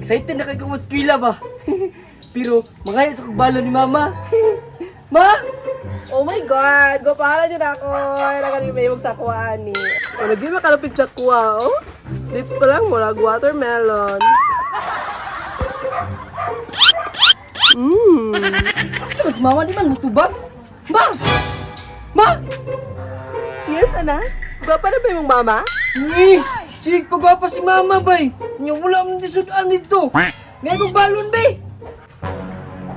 Excited na kay kong eskwela ba? Pero mangayo sa kong balon ni Mama. Ma! Oh my God! Gwapahan yun ako! Nagaling may sa kuha ni. O, lagi makalapig sa kuha, oh. Lips pa lang, murag watermelon. Asa mas mama di man mutubag? Ma! Ma! Yes, anak. Gwapa na ba yung mama? Ni! Sige, pagwapa si Mama bay! Nya wala man disudan dito. Ngay kong balon bay!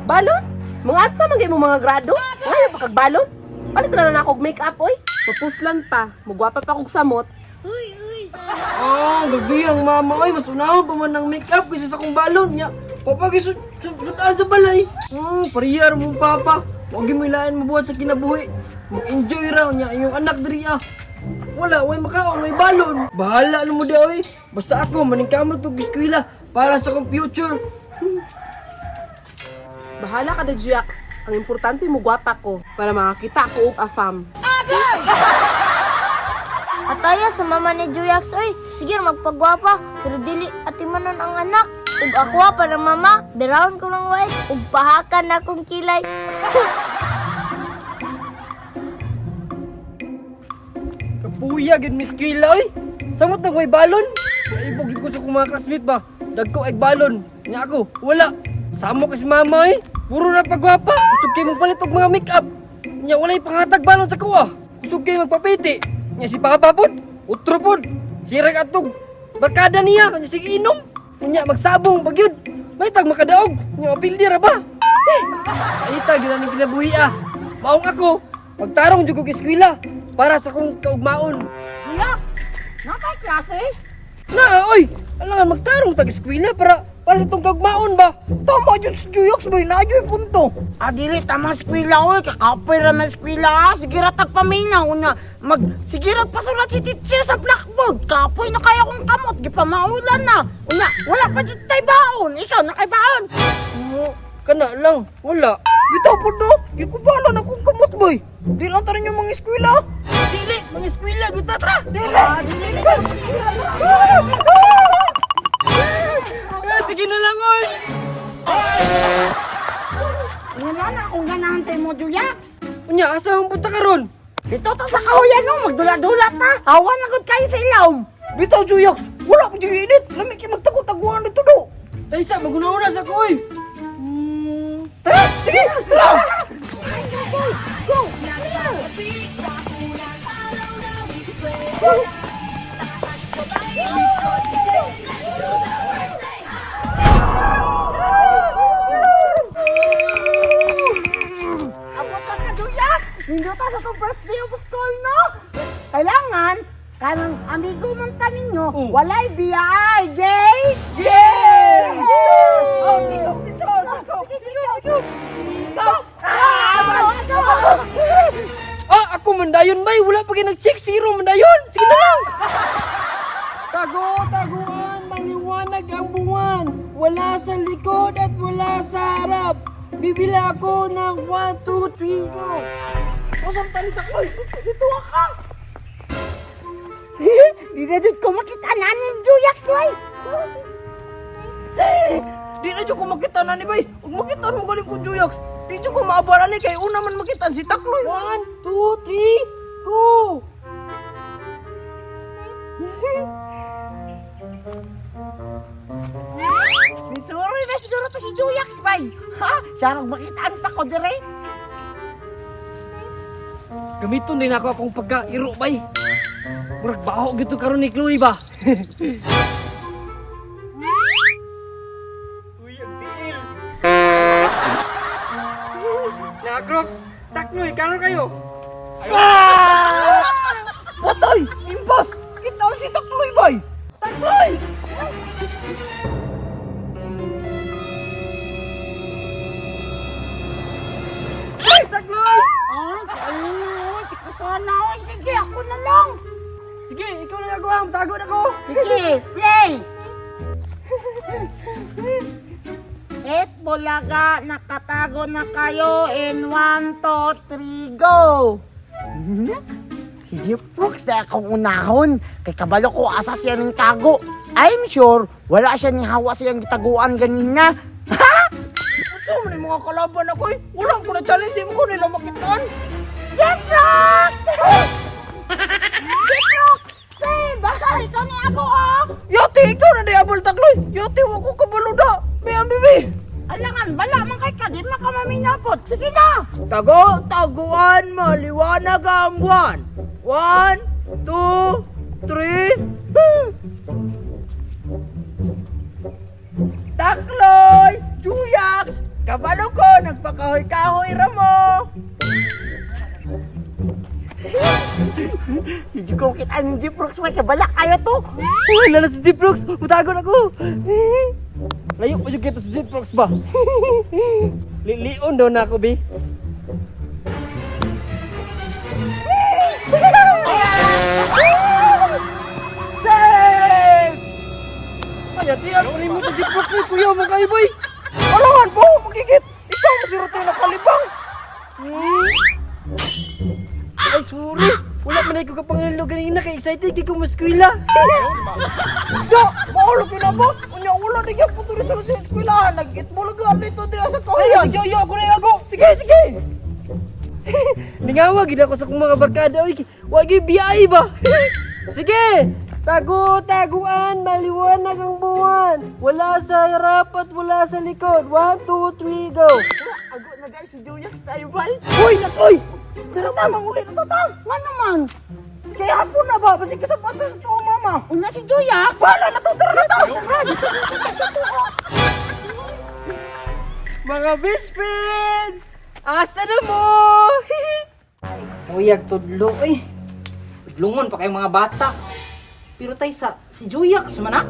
Balon? Mga atsa man mo mga grado? Ngayon pa kag balon? Palit na na ako og make-up, oy. Mapuslan pa. Mugwapa pa kog samot. Ah, gabi ang mama ay mas unahon pa man ang make-up kaysa sa kong balon niya. Papag sudan sa balay. Pariyar mo papa. Huwag mo ilaan mabuhat sa kinabuhi. Mag-enjoy raw niya inyong anak diri ah. Wala, way makaon, way balon. Bahala na mo di oy. Basta ako maningkamot og eskwela para sa akong future. Bahala ka na, Juyax. Ang importante mo gwapa ko para makakita ko og afam. Ataya sa mama ni Juyax oy, sige magpagwapa pero dili atimanon ang anak. Ug ako para mama, brown ko lang white ug pahakan na akong kilay. Kapuya gid mi eskwela oy. Samot na way balon. Naibog ko sa akong mga classmate ba. Dagko ay balon. Nya ako, wala. Samo kay si mama oy. Puro na pagwapa. Kusog kay mong palit og mga make-up. Nya walay panghatag balon sa kuha. Kusog kay magpapiti. Nya si papa pod, utro pod. Sirag atog. Barkada niya, nya sige inom. Nya magsabong pag yun. May tag makadaog. Nya mapildi ra ba? Eh, Kaita gyud ang kinabuhi ah. Maong ako, magtarong jud kog eskwela para sa akong kaugmaon. Juyax! Natay klase? Na, oy! Alangan magtarong tag eskwela para para sa tong kaugmaon ba? Tama jud si Juyox bay, naa jud punto. Ah, dili tamang eskwela oy, kakapoy ra man eskwela ah. Sige ra tag paminaw na mag sige ra pasulat si teacher sa blackboard. Kapoy na kaya kong kamot, gipamaulan na. Una, wala pa jud tay baon. Ikaw na kay baon. Oo, kana lang, wala. Bitaw pud do, gikubala na kong kamot bay. Di lang ta rin yung mga eskwela. Dili, mga eskwela gyud ta tra. Dili. Eh, sige na lang oy. Wala na akong ganahan sa imo, Juyax. Unya, asa man punta karon? Dito ta sa kahuyan no, magdula-dula ta. Hawa na gud kayo sa ilawom. Bitaw Juyox, wala ko jud init. Lami kay magtakot-taguan dito do. Taysa, maguna-una sa ko oy. Tara, sige, tara. Abot na ka, Juyax! Nindot ta sa itong first day of school, no? Kailangan, kanang amigo man ta ninyo, walay biyay, gay! Yeah! Oh, sikop dito, sikop. Sige, sige, Ah, ako man dayon bay, wala pa gyud nag-check zero man dayon. Sige na lang. Tago, taguan, maliwanag ang buwan. Wala sa likod at wala sa harap. Bibila ako ng 1, 2, 3, go. Usang talita ko, dito ka! Di na jud ko makita na ni Juyax, way! Di na jud ko makita na ni bay. Ug makita mo galing ko Juyox. Di jud ko maabara ni kay una man makita si Takloy. 1, 2, 3, go! Misuri na siguro to si Juyax, bay! Ha? Siya rog makitaan pa ko dire. Gamiton din ako akong pagka-iro bay. Murag baho gito karon ni Chloe ba? Uy, ang tiil. Na Crocs, taknoy karon kayo. Patay, impas. Kita si Takloy bay. Takloy! Ay, Takloy! Ay, ayun, di ko sana, oy. Sige, ako na lang. Sige, ikaw na gagawa. Tago na ko. Sige, play! Et bulaga, nakatago na kayo in 1, 2, 3, go! Si Jeff Brooks na akong unahon. Kay kabalo ko asa siya ning tago. I'm sure wala siya ning hawa siyang gitaguan ganina. Unsa man ni mga kalaban ako eh? Wala ko na challenge, di mo ko nila makitaan. Jeff Brooks! Jeff Brooks! Save! Baka ikaw ni ako oh! Yati, ikaw na diabol takloy. Yati, wa ko kabalo da. May ang bibi. Alangan, bala man kay ka, di man ka maminapot. Sige na! Tago, taguan, maliwanag ang buwan. 1, 2, 3. Takloy! Juyax! Kabalo ko, nagpakahoy-kahoy ramo! Hindi ko kita ni Jeff Brooks, may kabala kayo to. Uy, lala si Jeprox! Mutagon ako! Layo pa yung kita sa Jeprox ba? Lilion daw na ako, bi. Save! Ay, ati, ako rin mo ito Jeprox, eh, kuya, mo kayo, boy! Alangan po, magigit! Ikaw masirot yung nakalibang! Ay, sorry! Wala man ko kapangilo ganina kay excited kay ko maskwila. Da! Maulog yun na ba? Unya ulo di gyud puto sa sa eskwelahan. Nag-itbulaga dito dira sa kahuyan. Ay, yo, yo, ako na ako! Sige, sige! Ningawa, gid ako sa kong mga barkada, oy. Wag biyay ba? Sige! Tago, taguan, maliwanag ang buwan. Wala sa harap at wala sa likod. 1, 2, 3, go! Ago na guys, si Juyax tayo bay. Hoy, nakloy! Tara ta, manguli na to ta! Nga naman, Kaya hapon na ba? Basig kasapatos sa tuong mama! una si Juyax. Bahala na to! Tara na ta! Mga best friend! Asa na mo? Uyag tudlo eh. Tudlungon pa kayong mga bata. Pero tay sa si Juyax man ah.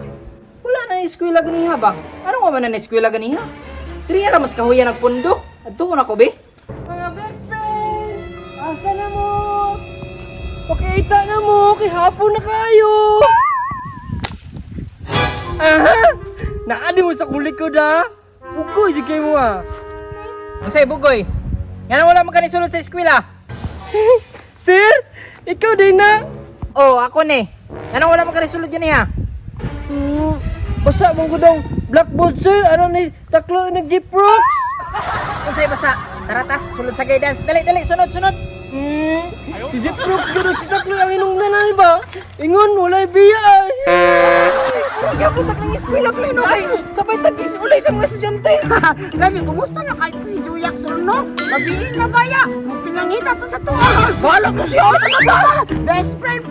Wala na ni eskwela ganiha ba? Ano nga man na ni eskwela ganiha? Diri ra mas kahuya nagpundo. Adto na ko be. Mga best friend! Asa na mo? Pakita na mo! Kay hapon na kayo! Aha! Naadi mo sa kong likod ha! Pukoy, di kayo mo ah! Unsay bugoy? Ngano wala man kani sulod sa eskwela? Sir! Ikaw din na! Oh, ako ni. Ngano wala man kani sulod ganiha? Basa mo ko daw blackboard sir! Ano ni taklo ng jeep rocks? Unsay basa? Tara ta, sulod sa guidance. Dali dali, sunod sunod. Si Jeep Rocks gano'n si taklo ang inungnan na ba? Ingon, wala'y biya ay! Kaya putak ng eskwela, Klino! Kay sabay tagis ulay sa mga estudyante! Gani, kumusta na kahit si Juyax no? Mabiin na ba ya? Pinangita to sa tuwa. Bahala to siya! Best friend!